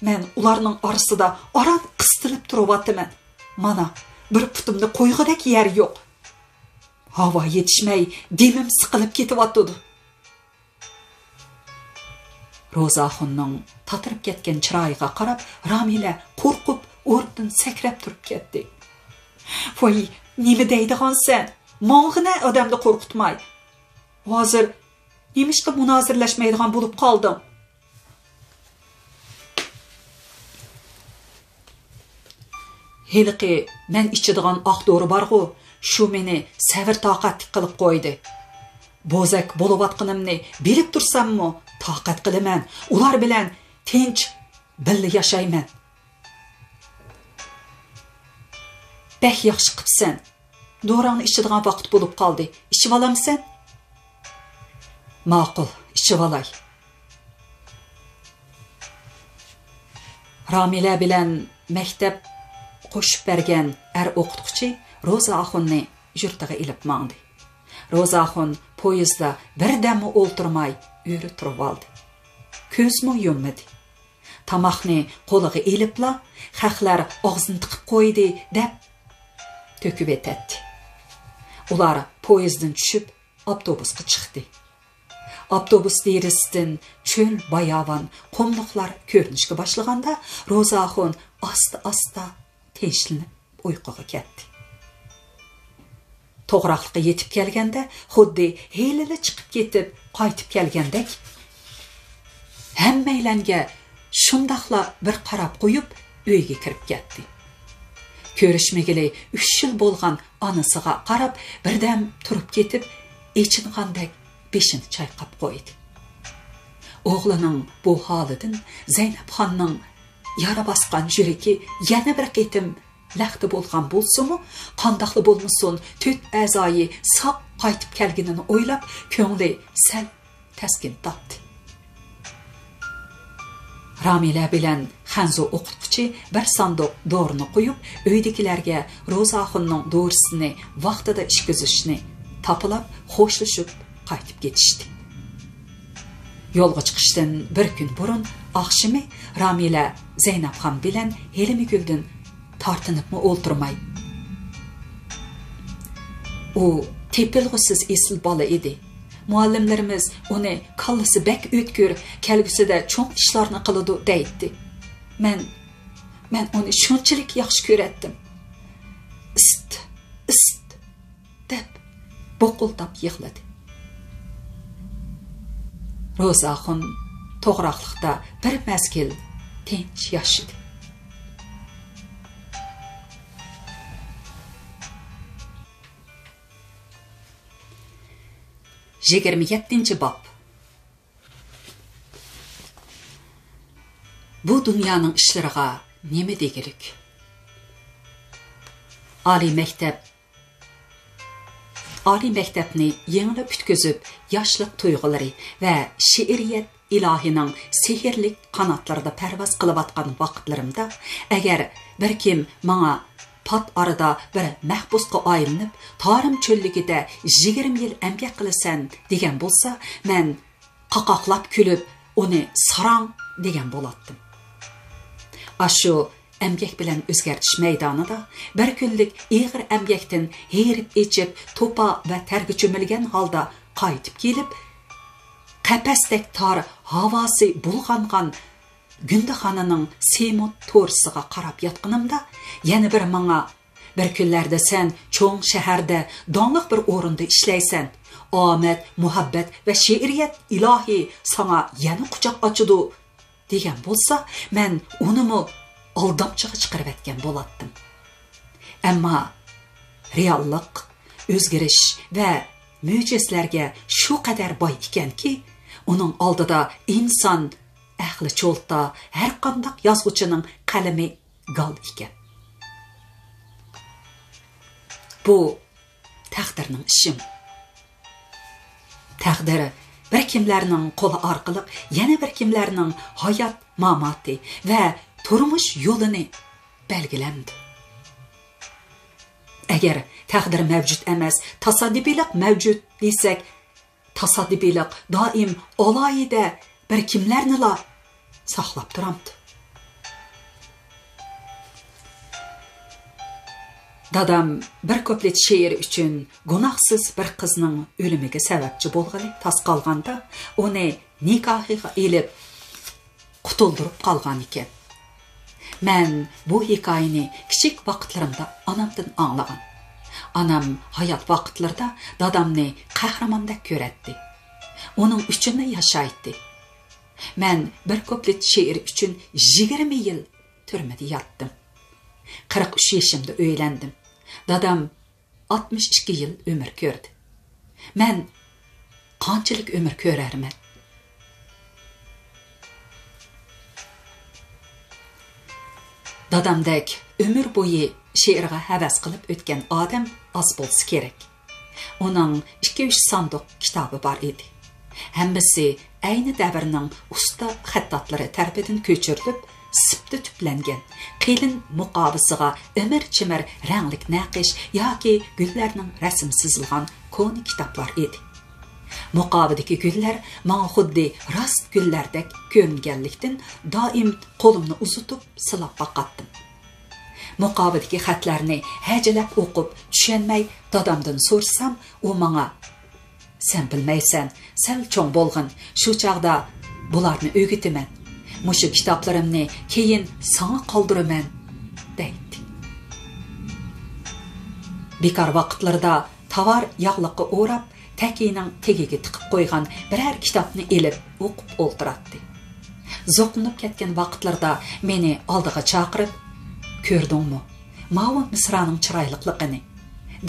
مەن ئۇلارنىڭ ئارىسىدا ئاران قىستىلىپ تۇرۇۋاتىمەن. مانا، بىر پۇتۇمنى قويغۇدەك يەر يوق. ھاۋا يېتىشمەي، دېمىم سىقىلىپ كېتىۋاتىدۇ. روزاخۇننىڭ تاتىرىپ كەتكەن چىرايىغا قاراپ، رامىلە قورقۇپ ئورنىدىن سەكرەپ تۇرۇپ كەتتى. ۋاي، نېمە دەيدىغانسەن؟ ماڭغىنە ئادەمنى قورقۇتماي. ھازىر نېمىشقا مۇنازىرىلەشمەيدىغان بولۇپ قالدىڭ؟ ھېلىقى مەن ئىچىدىغان ئاق دورا بارغۇ، شۇ مېنى سەۋر-تاقەتلىك قىلىپ قويدى. بوزەك بولۇۋاتقىنىمنى بىلىپ تۇرساممۇ، تاقەت قىلىمەن، ئۇلار بىلەن تىنچ بىللە ياشايمەن. بەك ياخشى قىپسەن. دورىڭنى ئىچىدىغان ۋاقىت بولۇپ قالدى. ئىچىۋالامسەن؟ ماقۇل، ئىچىۋالاي. رامىلە بىلەن مەكتەپ قوشۇپ بەرگەن ئەر ئوقۇتقۇچى روزا ئاخۇننى يۇرتىغا ئېلىپ ماڭدى. روزا ئاخۇن پويىزدا بىردەممۇ ئولتۇرماي ئۆرە تۇرۇۋالدى. كۆزمۇ يۇممىدى. تاماقنى قولىغا ئېلىپلا، «خەقلەر ئاغزىنى تىقىپ قويدى» دەپ تۆكۈۋېتەتتى. ئۇلار پويىزدىن چۈشۈپ، ئاپتوبۇسقا چىقتى. ئاپتوبۇس دېرىزىسىدىن چۆل، باياۋان، قۇملۇقلار كۆرۈنۈشكە باشلىغاندا، روزا ئاخۇن ئاستا-ئاستا تىنچلىنىپ ئۇيقۇغا كەتتى. توغراقلىققا يېتىپ كەلگەندە، خۇددى ھېلىلا چىقىپ كېتىپ قايتىپ كەلگەندەك، ھەممەيلەنگە شۇنداقلا بىر قاراپ قويۇپ، ئۆيگە كىرىپ كەتتى. كۆرۈشمىگىلى ئۈچ يىل بولغان ئانىسىغا قاراپ، بىردەم تۇرۇپ كېتىپ، ئېچىنغاندەك بېشىنى چايقاپ قويدى. ئوغلىنىڭ بۇ ھالىدىن زەينەپخاننىڭ يارا باسقان يۈرىكى يەنە بىر قېتىم لەختە بولغان بولسىمۇ، قانداقلا بولمىسۇن، تۆت ئەزايى ساق قايتىپ كەلگىنىنى ئويلاپ، كۆڭلى سەل تەسكىن تاپتى. رامىلە بىلەن خەنزۇ ئوقۇتقۇچى بىر ساندۇق دورىنى قويۇپ، ئۆيدىكىلەرگە روزا ئاخۇننىڭ دورىسىنى ۋاقتىدا ئىچكۈزۈشنى تاپىلاپ، خوشلىشىپ قايتىپ كېتىشتى. يولغا چىقىشتىن بىر كۈن بۇرۇن ئاخشىمى رامىلە زەينەپخان بىلەن ھېلىمىگۈلدىن تارتىنىپمۇ ئولتۇرماي، «ئۇ تېپىلغۇسىز ئېسىل بالا ئىدى. مۇئەللىملىرىمىز ئۇنى كاللىسى بەك ئۆتكۈر، كەلگۈسىدە چوڭ ئىشلارنى قىلىدۇ دەيتتى. مەن، مەن ئۇنى شۇنچىلىك ياخشى كۆرەتتىم. ئىست، ئىست» دەپ بوقۇلداپ يىغلىدى. روزا ئاخۇن توغراقلىقتا بىر مەزگىل تىنچ ياشىدى. يىگىرمە يەتتىنچى باب. بۇ دۇنيانىڭ ئىشلىرىغا نېمە دېگۈلۈك؟ ئالىي مەكتەپ، ئالىي مەكتەپنى يېڭىلا پۈتكۈزۈپ، ياشلىق تۇيغۇلىرى ۋە شېئىرىيەت ئىلاھىنىڭ سېھىرلىك قاناتلىرىدا پەرۋاز قىلىۋاتقان ۋاقىتلىرىمدا، ئەگەر بىر كىم ماڭا پات ئارىدا بىر مەھبۇسقا ئايلىنىپ، تارىم چۆللۈكىدە يىگىرمە يىل ئەمگەك قىلىسەن دېگەن بولسا، مەن قاقاقلاپ كۈلۈپ، ئۇنى ساراڭ دېگەن بولاتتىم. ئاشۇ ئەمگەك بىلەن ئۆزگەرتىش مەيدانىدا بىر كۈنلۈك ئېغىر ئەمگەكتىن ھېرىپ ئېچىپ، توپا ۋە تەرگە چۆمۈلگەن ھالدا قايتىپ كېلىپ، قەپەستەك تار، ھاۋاسى بۇلغانغان گۈندىخانىنىڭ سېمونت تورۇسىغا قاراپ ياتقىنىمدا، يەنە بىر ماڭا، «بىر كۈنلەردە سەن چوڭ شەھەردە داڭلىق بىر ئورۇندا ئىشلەيسەن. ئامەت، مۇھەببەت ۋە شېئىرىيەت ئىلاھى ساڭا يەنە قۇچاق ئاچىدۇ» دېگەن بولسا، مەن ئۇنىمۇ ئالدامچىغا چىقىرىۋەتكەن بولاتتىم. ئەمما رېئاللىق، ئۆزگىرىش ۋە مۆجىزىلەرگە شۇ قەدەر باي ئىكەنكى، ئۇنىڭ ئالدىدا ئىنسان، ئەقلى چولتا، ھەرقانداق يازغۇچىنىڭ قەلىمى گال ئىكەن. بۇ تەقدىرنىڭ ئىشىمۇ؟ تەقدىر بىر كىملەرنىڭ قولى ئارقىلىق يەنە بىر كىملەرنىڭ ھايات ماماتى ۋە تۇرمۇش يولىنى بەلگىلەمدۇ؟ ئەگەر تەقدىر مەۋجۇت ئەمەس، تاسادىپىيلىق مەۋجۇت دېسەك، تاسادىپىيلىق دائىم ئالاھىدە بىر كىملەرنىلا ساقلاپ تۇرامتى؟ دادام بىر كۇپلېت شېئىر ئۈچۈن گۇناھسىز بىر قىزنىڭ ئۆلۈمىگە سەۋەبچى بولغىلى تاس قالغاندا، ئۇنى نىكاھىغا ئېلىپ، قۇتۇلدۇرۇپ قالغان ئىكەن. مەن بۇ ھېكايىنى كىچىك ۋاقىتلىرىمدا ئانامدىن ئاڭلىغان. ئانام ھايات ۋاقىتلىرىدا دادامنى قەھرىماندەك كۆرەتتى. ئۇنىڭ ئۈچۈنلا ياشايتتى. مەن بىر كۇپلېت شېئىر ئۈچۈن يىگىرمە يىل تۈرمىدە ياتتىم. قىرىق ئۈچ يېشىمدا ئۆيلەندىم. دادام ئاتمىش ئىككى يىل ئۆمۈر كۆردى. مەن قانچىلىك ئۆمۈر كۆرەرمەن؟ دادامدەك ئۆمۈر بويى شېئىرغا ھەۋەس قىلىپ ئۆتكەن ئادەم ئاز بولسا كېرەك. ئۇنىڭ ئىككى-ئۈچ ساندۇق كىتابى بار ئىدى. ھەممىسى ئەينى دەۋرنىڭ ئۇستا خەتتاتلىرى تەرىپىدىن كۆچۈرۈلۈپ، سىپتا تۈپلەنگەن، قېلىن مۇقاۋىسىغا ئىمىر-چىمىر رەڭلىك نەقىش ياكى گۈللەرنىڭ رەسىمى سىزىلغان كونا كىتابلار ئىدى. مۇقاۋىدىكى گۈللەر ماڭا خۇددى راست گۈللەردەك كۆرۈنگەنلىكتىن، دائىم قولۇمنى ئۇزىتىپ سىلاپ باقاتتىم. مۇقاۋىدىكى خەتلەرنى ھەجىلەپ ئوقۇپ چۈشەنمەي دادامدىن سورىسام، ئۇ ماڭا، «سەن بىلمەيسەن، سەل چوڭ بولغىن، شۇ چاغدا بۇلارنى ئۆگىتىمەن. مۇشۇ كىتابلىرىمنى كېيىن ساڭا قالدۇرىمەن» دەيتتى. بىكار ۋاقىتلىرىدا تاۋار ياغلىققا ئوراپ، تەكىيىنىڭ تېگىگە تىقىپ قويغان بىرەر كىتابنى ئېلىپ ئوقۇپ ئولتۇراتتى. زوقلىنىپ كەتكەن ۋاقىتلىرىدا مېنى ئالدىغا چاقىرىپ، «كۆردۈڭمۇ، ماۋۇ مىسرانىڭ چىرايلىقلىقىنى؟»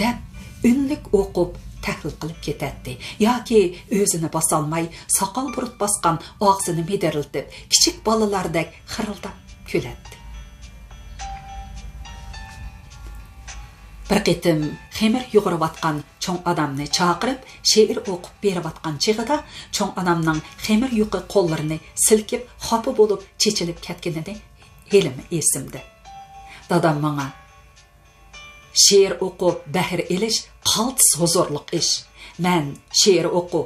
دەپ، ئۈنلۈك ئوقۇپ، تەھلىل قىلىپ كېتەتتى ياكى ئۆزىنى باسالماي، ساقال بۇرۇت باسقان ئاغزىنى مىدىرلىتىپ، كىچىك بالىلاردەك خىرىلداپ كۈلەتتى. بىر قېتىم خېمىر يۇغۇرۇۋاتقان چوڭ ئانامنى چاقىرىپ، شېئىر ئوقۇپ بېرىۋاتقان چېغىدا، چوڭ ئانامنىڭ خېمىر يۇقى قوللىرىنى سىلكىپ، خاپا بولۇپ چېچىلىپ كەتكىنىنى ھېلىمۇ ئېسىمدە. دادام ماڭا، «شېئىر ئوقۇپ بەھر ئېلىش قالتىس ھۇزۇرلۇق ئىش. مەن شېئىر ئوقۇ،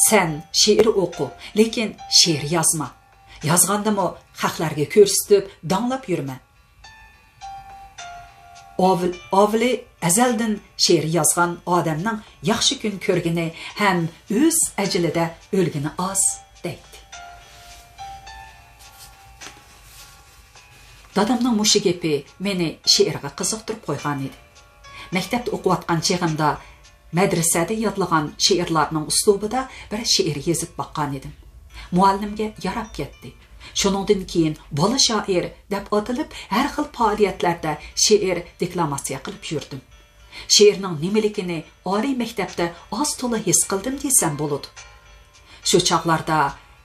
سەن شېئىر ئوقۇ، لېكىن شېئىر يازما. يازغاندىمۇ خەقلەرگە كۆرسىتىپ، داڭلاپ يۈرمە. ئاۋ-، ئاۋۋىلى ئەزەلدىن شېئىر يازغان ئادەمنىڭ ياخشى كۈن كۆرگىنى ھەم ئۆز ئەجىلىدە ئۆلگىنى ئاز» دەيتتى. دادامنىڭ مۇشۇ گېپى مېنى شېئىرغا قىزىقتۇرۇپ قويغان ئىدى. مەكتەپتە ئوقۇۋاتقان چېغىمدا مەدرىسەدە يادلىغان شېئىرلارنىڭ ئۇسلۇبىدا بىر شېئىر يېزىپ باققان ئىدىم. مۇئەللىمگە ياراپ كەتتى. شۇنىڭدىن كېيىن بالا شائىر دەپ ئاتىلىپ، ھەر خىل پائالىيەتلەردە شېئىر دېكلاماتسىيە قىلىپ يۈردۈم. شېئىرنىڭ نېمىلىكىنى ئالىي مەكتەپتە ئاز-تولا ھېس قىلدىم دېسەم بولىدۇ. شۇ چاغلاردا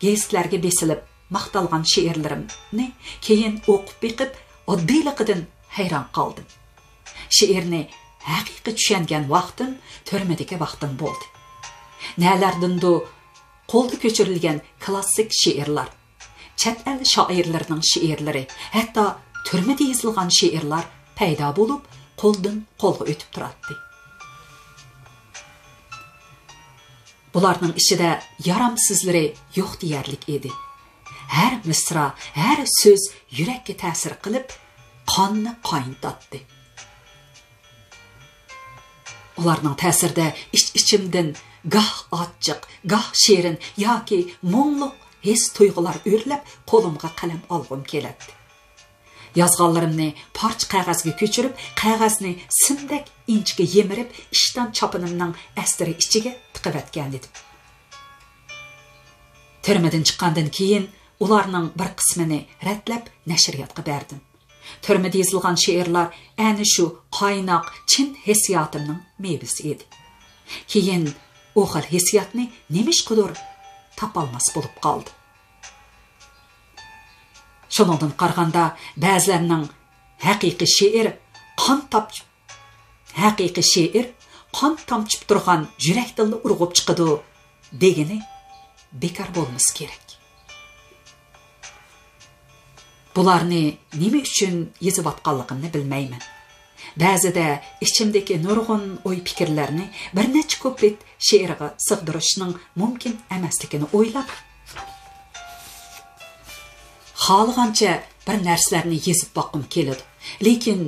گېزىتلەرگە بېسىلىپ ماختالغان شېئىرلىرىمنى كېيىن ئوقۇپ بېقىپ، ئاددىيلىقىدىن ھەيران قالدىم. شېئىرنى ھەقىقىي چۈشەنگەن ۋاقتىم تۈرمىدىكى ۋاقتىم بولدى. نەلەردىندۇ قولدا كۆچۈرۈلگەن كلاسسىك شېئىرلار، چەت ئەل شائىرلىرىنىڭ شېئىرلىرى، ھەتتا تۈرمىدە يېزىلغان شېئىرلار پەيدا بولۇپ، قولدىن قولغا ئۆتۈپ تۇراتتى. بۇلارنىڭ ئىچىدە يارامسىزلىرى يوق دېيەرلىك ئىدى. ھەر مىسرا، ھەر سۆز يۈرەككە تەسىر قىلىپ، قاننى قاينىتاتتى. ئۇلارنىڭ تەسىرىدە ئىچ-ئىچىمدىن گاھ ئاچچىق، گاھ شېرىن ياكى مۇڭلۇق ھېس-تۇيغۇلار ئۆرلەپ، قولۇمغا قەلەم ئالغۇم كېلەتتى. يازغانلىرىمنى پارچە قەغەزگە كۆچۈرۈپ، قەغەزنى سىمدەك ئىنچىكە يىمىرىپ، ئىشتان چاپىنىمنىڭ ئەستىرى ئىچىگە تىقىۋەتكەنىدىم. تۈرمىدىن چىققاندىن كېيىن ئۇلارنىڭ بىر قىسمىنى رەتلەپ نەشرىياتقا بەردىم. تۈرمىدە يېزىلغان شېئىرلار ئەنە شۇ قايناق، چىن ھېسسىياتىمنىڭ مېۋىسى ئىدى. كېيىن ئۇ خىل ھېسسىياتنى نېمىشقىدۇر تاپالماس بولۇپ قالدىم. شۇنىڭدىن قارىغاندا، بەزىلەرنىڭ ھەقىقىي شېئىر قان تاپچىپ، ھەقىقىي شېئىر قان تامچىپ تۇرغان يۈرەكتىنلا ئۇرغۇپ چىقىدۇ دېگىنى بىكار بولمىسا كېرەك. بۇلارنى نېمە ئۈچۈن يېزىۋاتقانلىقىمنى بىلمەيمەن. بەزىدە ئىچىمدىكى نۇرغۇن ئوي-پىكىرلەرنى بىر نەچچە كۇپلېت شېئىرغا سىغدۇرۇشنىڭ مۇمكىن ئەمەسلىكىنى ئويلاپ، خالىغانچە بىر نەرسىلەرنى يېزىپ باققۇم كېلىدۇ. لېكىن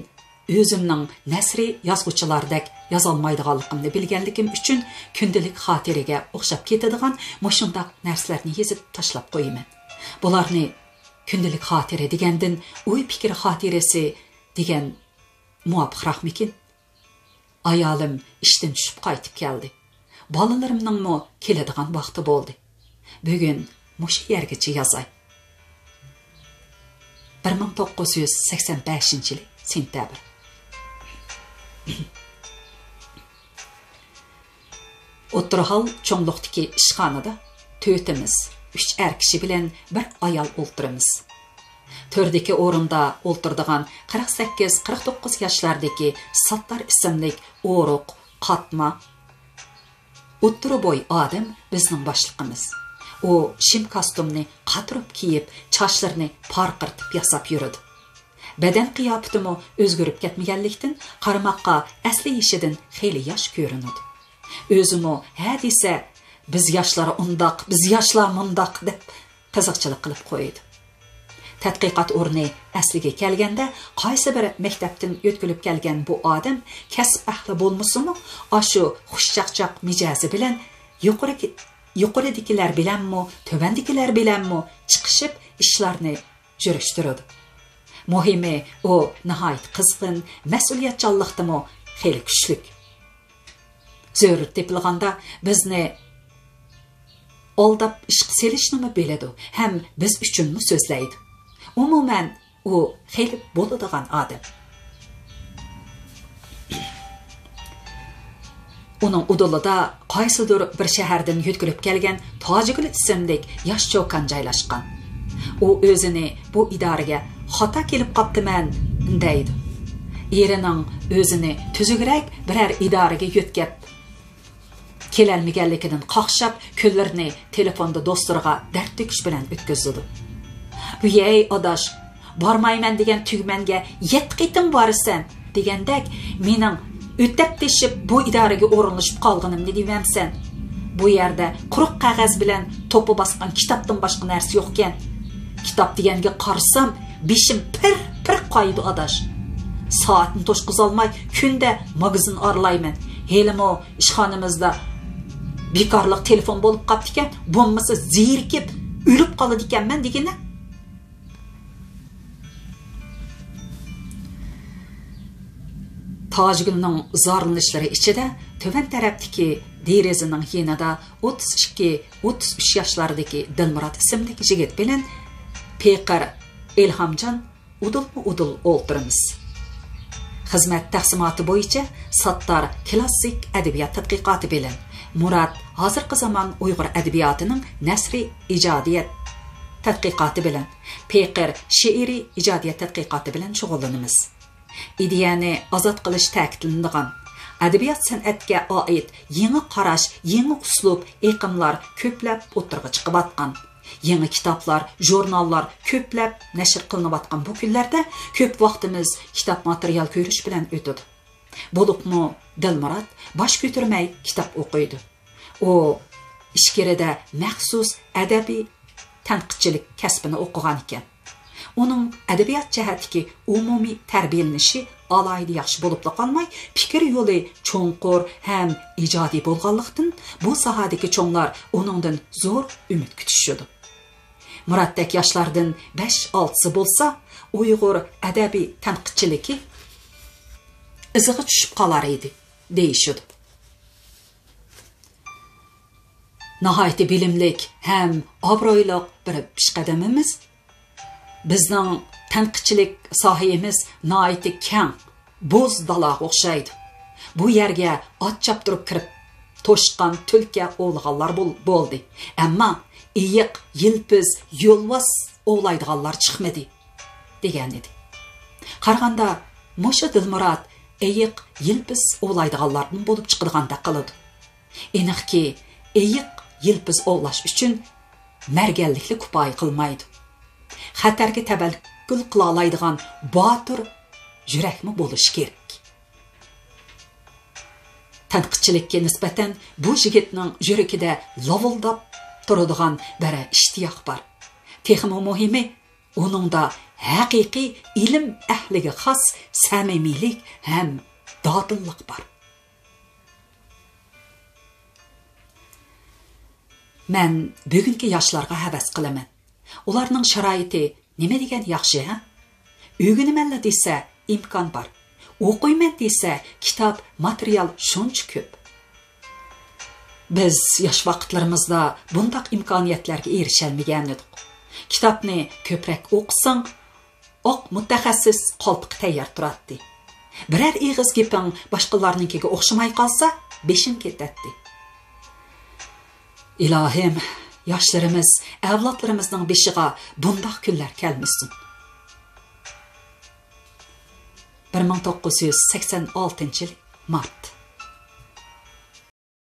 ئۆزۈمنىڭ نەسرى يازغۇچىلاردەك يازالمايدىغانلىقىمنى بىلگەنلىكىم ئۈچۈن، كۈندىلىك خاتىرىگە ئوخشاپ كېتىدىغان مۇشۇنداق نەرسىلەرنى يېزىپ تاشلاپ قويىمەن. بۇلارنى كۈندىلىك خاتىرە دېگەندىن ئوي-پىكىر خاتىرىسى دېگەن مۇۋاپىقراقمىكىن؟ ئايالىم ئىشتىن چۈشۈپ قايتىپ كەلدى. بالىلىرىمنىڭمۇ كېلىدىغان ۋاقتى بولدى. بۈگۈن مۇشۇ يەرگىچە يازاي. بىر مىڭ توققۇز يۈز سەكسەن بەشىنچى يىلى سېنتەبىر. ئوتتۇرا ھال چوڭلۇقتىكى ئىشخانىدا تۆتىمىز، ئۈچ ئەر كىشى بىلەن بىر ئايال ئولتۇرىمىز. تۆردىكى ئورۇندا ئولتۇرىدىغان قىرىق سەككىز، قىرىق توققۇز ياشلاردىكى ساتتار ئىسىملىك ئورۇق، قاتما، ئوتتۇرا بوي ئادەم بىزنىڭ باشلىقىمىز. ئۇ شىم كاستۇمنى قاتۇرۇپ كىيىپ، چاچلىرىنى پارقىرىتىپ ياساپ يۈرىدۇ. بەدەن قىياپىتىمۇ ئۆزگىرىپ كەتمىگەنلىكتىن، قارىماققا ئەسلى يېشىدىن خېلى ياش كۆرۈنىدۇ. ئۆزىمۇ ھە دېسە، «بىز ياشلار ئۇنداق، بىز ياشلار مۇنداق» دەپ قىزىقچىلىق قىلىپ قويىدۇ. تەتقىقات ئورنى ئەسلىگە كەلگەندە، قايسى بىر مەكتەپتىن يۆتكىلىپ كەلگەن بۇ ئادەم كەسىپ ئەھلى بولمىسىمۇ، ئاشۇ خۇشچاقچاق مىجەزى بىلەن يۇقىرى، يۇقىرىدىكىلەر بىلەنمۇ، تۆۋەندىكىلەر بىلەنمۇ چىقىشىپ ئىشلارنى يۈرۈشتۈرىدۇ. مۇھىمى، ئۇ ناھايىتى قىزغىن، مەسئۇلىيەتچانلىقتىمۇ خېلى كۈچلۈك. زۆرۈر تېپىلغاندا بىزنى ئالداپ ئىشقا سېلىشنىمۇ بىلىدۇ ھەم بىز ئۈچۈنمۇ سۆزلەيدۇ. ئومۇمەن، ئۇ خېلى بولىدىغان ئادەم. ئۇنىڭ ئۇدۇلىدا قايسىدۇر بىر شەھەردىن يۆتكىلىپ كەلگەن تاجىگۈل ئىسىملىك ياش چوكان جايلاشقان. ئۇ ئۆزىنى بۇ ئىدارىگە خاتا كېلىپ قاپتىمەن دەيدۇ. ئېرىنىڭ ئۆزىنى تۈزۈكرەك بىرەر ئىدارىگە يۆتكەپ كېلەلمىگەنلىكىدىن قاقشاپ، كۈنلىرىنى تېلېفوندا دوستلىرىغا دەرد تۆكۈش بىلەن ئۆتكۈزىدۇ. «ۋىيەي ئاداش، بارمايمەن دېگەن تۈگمەنگە يەتتە قېتىم بارىسەن» دېگەندەك، مېنىڭ ئۆتەپ تېشىپ بۇ ئىدارىگە ئورۇنلىشىپ قالغىنىمنى دېمەمسەن؟ بۇ يەردە قۇرۇق قەغەز بىلەن توپا باسقان كىتابتىن باشقا نەرسە يوقكەن. كىتاب دېگەنگە قارىسام، بېشىم پىر-پىر قايىدۇ ئاداش. سائەتنى توشقۇزالماي كۈندە ماگىزىن ئارىلايمەن. ھېلىمۇ ئىشخانىمىزدا بىكارلىق تېلېفون بولۇپ قاپتىكەن، بولمىسا زېرىكىپ ئۆلۈپ قالىدىكەنمەن دېگىنە. تاجگۈلنىڭ زارلىنىشلىرى ئىچىدە تۆۋەن تەرەپتىكى دېرىزىنىڭ يېنىدا ئوتتۇز ئىككى، ئوتتۇز ئۈچ ياشلاردىكى دىلمۇرات ئىسىملىك يىگىت بىلەن پېقىر ئىلھامجان ئۇدۇلمۇ ئۇدۇل ئولتۇرىمىز. خىزمەت تەقسىماتى بويىچە ساتتار كىلاسسىك ئەدەبىيات تەتقىقاتى بىلەن، مۇرات ھازىرقى زامان ئۇيغۇر ئەدەبىياتىنىڭ نەسرىي ئىجادىيەت تەتقىقاتى بىلەن، پېقىر شېئىرىي ئىجادىيەت تەتقىقاتى بىلەن شۇغۇللىنىمىز. ئىدىيەنى ئازاد قىلىش تەكىتلىنىدىغان، ئەدەبىيات-سەنئەتكە ئائىت يېڭى قاراش، يېڭى ئۇسلۇب، ئېقىملار كۆپلەپ ئوتتۇرىغا چىقىۋاتقان. يېڭى كىتابلار، ژۇرناللار كۆپلەپ نەشر قىلىنىۋاتقان بۇ كۈنلەردە كۆپ ۋاقتىمىز كىتاب ماتېرىيال كۆرۈش بىلەن ئۆتىدۇ. بولۇپمۇ دىلمۇرات باش كۆتۈرمەي كىتاب ئوقۇيدۇ. ئۇ ئىچكىرىدە مەخسۇس ئەدەبىي تەنقىدچىلىك كەسپىنى ئوقۇغانىكەن. ئۇنىڭ ئەدەبىيات جەھەتتىكى ئومۇمىي تەربىيەلىنىشى ئالاھىدە ياخشى بولۇپلا قالماي، پىكىر يولى چوڭقۇر ھەم ئىجادىي بولغانلىقتىن، بۇ ساھەدىكى چوڭلار ئۇنىڭدىن زور ئۈمىد كۈتۈشىدۇ. مۇراتتەك ياشلاردىن بەش-ئالتىسى بولسا، ئۇيغۇر ئەدەبىي تەنقىدچىلىكى ئىزىغا چۈشۈپ قالار ئىدى، دېيىشىدۇ. ناھايىتى بىلىملىك ھەم ئابرۇيلۇق بىر پېشقەدىمىمىز. بىزنىڭ تەنقىدچىلىك ساھەمىز ناھايىتى كەڭ، بوز دالاغا ئوخشايدۇ. بۇ يەرگە ئات چاپتۇرۇپ كىرىپ، توشقان، تۈلكە ئوۋلىغانلار بول-، بولدى. ئەمما ئېيىق، يىلپىز، يولۋاس ئوۋلايدىغانلار چىقمىدى، دېگەنىدى. قارىغاندا، مۇشۇ دىلمۇرات ئېيىق، يىلپىز ئوۋلايدىغانلاردىن بولۇپ چىقىدىغاندەك قىلىدۇ. ئېنىقكى، ئېيىق، يىلپىز ئوۋلاش ئۈچۈن مەرگەنلىكلا كۇپايە قىلمايدۇ. خەتەرگە تەۋەككۈل قىلالايدىغان باتۇر يۈرەكمۇ بولۇشى كېرەك. تەنقىدچىلىككە نىسبەتەن بۇ يىگىتنىڭ يۈرىكىدە لاۋۇلداپ تۇرىدىغان بىر ئىشتىياق بار. تېخىمۇ مۇھىمى، ئۇنىڭدا ھەقىقىي ئىلىم ئەھلىگە خاس سەمىمىيلىك ھەم دادىللىق بار. مەن بۈگۈنكى ياشلارغا ھەۋەس قىلىمەن. ئۇلارنىڭ شارائىتى نېمە دېگەن ياخشى، ھە؟ ئۆگىنىمەنلا دېسە، ئىمكان بار. ئوقۇيمەن دېسە، كىتاب، ماتېرىيال شۇنچە كۆپ. بىز ياش ۋاقىتلىرىمىزدا بۇنداق ئىمكانىيەتلەرگە ئېرىشەلمىگەنىدۇق. كىتابنى كۆپرەك ئوقۇساڭ، ئاق مۇتەخەسسىس قالپىقى تەييار تۇراتتى. بىرەر ئېغىز گېپىڭ باشقىلارنىڭكىگە ئوخشىماي قالسا، بېشىڭ كېتەتتى. ئىلاھىم، ياشلىرىمىز، ئەۋلادلىرىمىزنىڭ بېشىغا بۇنداق كۈنلەر كەلمىسۇن. بىر مىڭ توققۇز يۈز سەكسەن ئالتىنچى يىل مارت.